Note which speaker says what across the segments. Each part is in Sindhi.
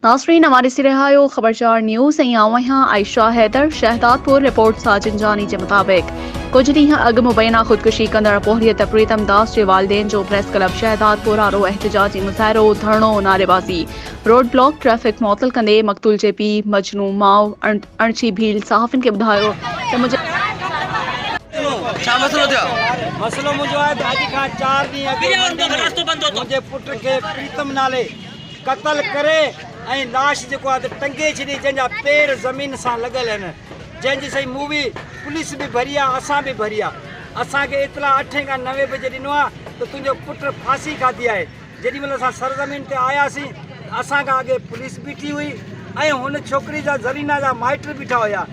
Speaker 1: ناظرين اوهان ڏسي رهيا آهيو خبرچار نيوز ۽ آئون آهيان عائشه حيدر شهدادپور رپورٽ ساجن جاني جي مطابق ڪجهه ڏينهن اڳ مبينا خودڪشي ڪندڙ پورهيت پريتم داس جي والدين جو پريس ڪلب شهدادپور آڏو احتجاجي مظاهرو ڌرڻو نعريبازي روڊ بلاڪ ٽريفڪ معطل ڪندي مقتول جي پيء مجنو ماء اڻڇي ڀيل صحافين کي ٻڌايو ته منهنجي
Speaker 2: ڇا مسئلو ٿيو آهي؟
Speaker 3: مسئلو منهنجو آهي ته اڄ کان چار ڏينهن اڳ منڊي ۾ منهنجي پٽ کي پريتم نالي قتل ڪري ۽ لاش جيڪو آهي ته ٽنگي ڇڏي جنهن جا پير زمين سان لڳل آهن جنهن جي سائين مووي پوليس به ڀري آهي اسان به ڀري آهي اسان کي اطلاع اٺين کان نوين بجي ڏنو آهي ته تنهنجو پٽ ڦاسي کاڌي آهي جيڏي مهل اسان سرزمين تي آياسين ته اسان کان اڳي پوليس بيٺي هئي ۽ هن ڇوڪري جا زرينا جا مائٽ بيٺا هيا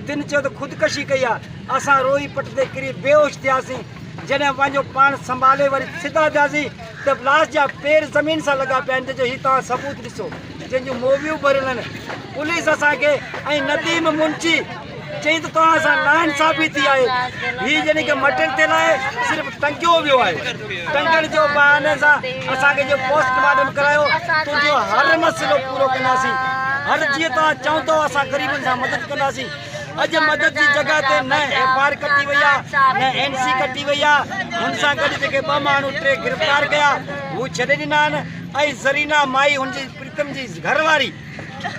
Speaker 3: تن چيو ته خودڪشي ڪئي آهي اسان روئي پٽ تي ڪري بيهوش ٿياسين جڏهن پنهنجو پاڻ سنڀالي وري سڌا ٿياسين ته لاش جا پير زمين سان لڳا پيا آهن جنهن جو هي توهان ثبوت ڏسو جنهن جون موويون ڀريل آهن پوليس اسان کي ۽ نديم منشي چئي ته توهان سان ناانصافي ٿي آهي هي جنهن کي مٽر ٿيل آهي صرف ٽنگيو ويو آهي ٽنگڻ جو بهاني سان اسان کي جو پوسٽ مارٽم ڪرايو تنهنجو هر مسئلو پورو ڪنداسين هر جيئن توهان چوندو اسان غريبن سان مدد ڪنداسين اڄ مدد جي جڳهه تي نه ايف I R ڪٽي وئي آ نه اين سي ڪٽي وئي آ هن سان گڏ جيڪي ٻه ماڻهو ٽي گرفتار ڪيا هو ڇڏي ڏنا آهن ۽ زرينا مائي هن جي پريتم جي گهر واري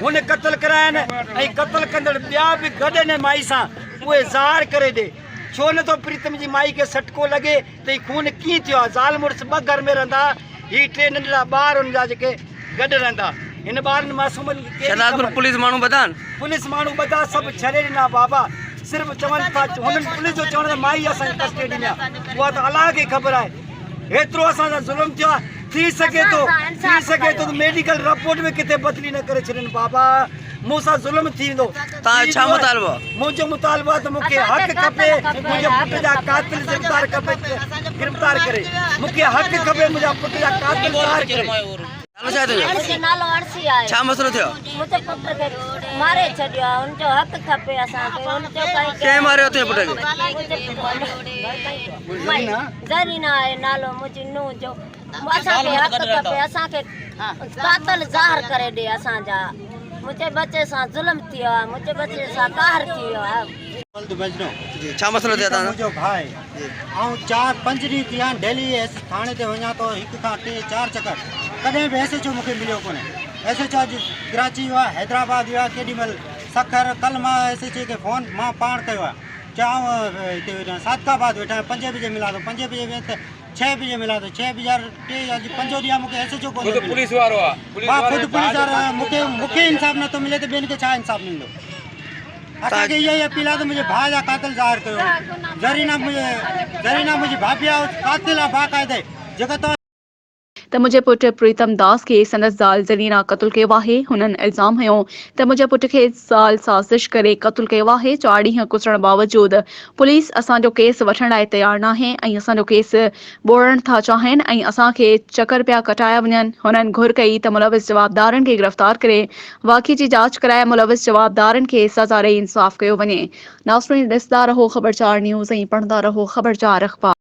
Speaker 3: هن قتل ڪرايا آهن ۽ قتل ڪندڙ ٻيا به گڏ ان مائي سان اهي ظاهر ڪري ڏي ڇو نه ٿو پريتم جي مائي کي سٽڪو لڳي ته هي خون ڪيئن ٿيو آهي زال مڙس ٻه گهر ۾ رهندا هي ٽي ننڍڙا ٻار هن جا جيڪي گڏ رهندا هن ٻارن معصومن کي ڪهڙي
Speaker 2: شهدادپور
Speaker 3: خبر
Speaker 2: پوليس ماڻهو ٻڌا آهن؟
Speaker 3: پوليس ماڻهو ٻڌا سڀ ڇڏي ڏنا بابا صرف چون ٿا هنن پوليس جو چوڻ ته مائي اسان جي ڪسٽڊي ۾ آهي اها ته الله کي خبر آهي هيترو اسان سان ظلم ٿيو آهي ٿي سگهي ٿو ٿي سگهي ٿو ته ميڊيڪل رپورٽ ۾ ڪٿي بدلي نه ڪري ڇڏين بابا مون سان ظلم ٿي ويندو.
Speaker 2: توهان جو ڇا مطالبو آهي؟
Speaker 3: منهنجو مطالبو آهي ته مون کي حق کپي منهنجي پٽ جا قاتل گرفتار کپي گرفتار ڪري مون کي حق کپي منهنجا پٽ جا قاتل ظاهر ڪري.
Speaker 2: نالو ڇا آهي تنهنجو؟
Speaker 4: منهنجو نالو عرسي آهي.
Speaker 2: ڇا مسئلو ٿيو؟
Speaker 4: منهنجي پٽ کي ماري ڇڏيو آهي ان جو حق کپي اسان کي ان جو ڪائي
Speaker 2: ڪنهن ماريو تنهنجي پٽ کي؟
Speaker 4: منهنجي زرينا آهي نالو منهنجي نونهن جو اسان کي حق کپي اسان کي قاتل ظاهر ڪري ڏي اسان جا منهنجي ٻچي سان ظلم ٿي ويو آهي منهنجي ٻچي سان قهر ٿي ويو آهي.
Speaker 5: ولد مجنو
Speaker 2: جي ڇا مسئلو ٿيو
Speaker 5: تان منهنجو ڀاء آئون چار پنج ڏينهن ٿي ويا آهن ڊيلي ايس ٿاڻي تي وڃان ٿو هڪ کان ٽي چار چڪر ڪڏهن به ايس ايڇ او مونکي مليو ڪونهي ايس ايڇ او اڄ ڪراچي ويو آهي حيدرآباد ويو آهي ڪيڏي مهل سکر ڪل مان ايس ايڇ اي کي فون مان پاڻ ڪيو آهي چيو آئون هتي ويٺو آهيان صادق آباد ويٺو آهيان پنجين بجي ملان ٿو پنجين بجي ويس ته ڇهه بجي ملان ٿو ڇهه بجي ٽي اڄ پنجون ڏينهن آهي مونکي ايس ايڇ او ڪونه ٿو ملي
Speaker 6: پوليس وارو آ
Speaker 5: مان خود پوليس وارو آهيان مونکي مونکي انصاف نٿو ملي ته ٻين کي ڇا انصاف ملندو اسان کي اها ئي اپيل آهي ته منهنجي ڀاء جا قاتل ظاهر ڪيو زرينا منهنجي زرينا منهنجي ڀاڀي آهي قاتل آهي باقاعده جيڪا توهان
Speaker 1: ته منهنجي پٽ پريتم داس کي سندس زال زرينا قتل ڪيو آهي، هنن الزام هنيو ته منهنجي پٽ کي زال سازش ڪري قتل ڪيو آهي، چار ڏينهن گذرڻ باوجود پوليس اسان جو ڪيس وٺڻ لاء تيار ناهي ۽ اسان جو ڪيس ٻوڙڻ ٿا چاهين ۽ اسان کي چڪر پيا ڪٽايا وڃن، هنن گهر ڪئي ته ملوث جوابدارن کي گرفتار ڪري واقعي جي جاچ ڪرائي ملوث جوابدارن کي سزا ڏئي انصاف ڪيو وڃي. ناظرين ڏسندا رهو خبرچار نيوز ۽ پڙهندا رهو خبرچار اخبار.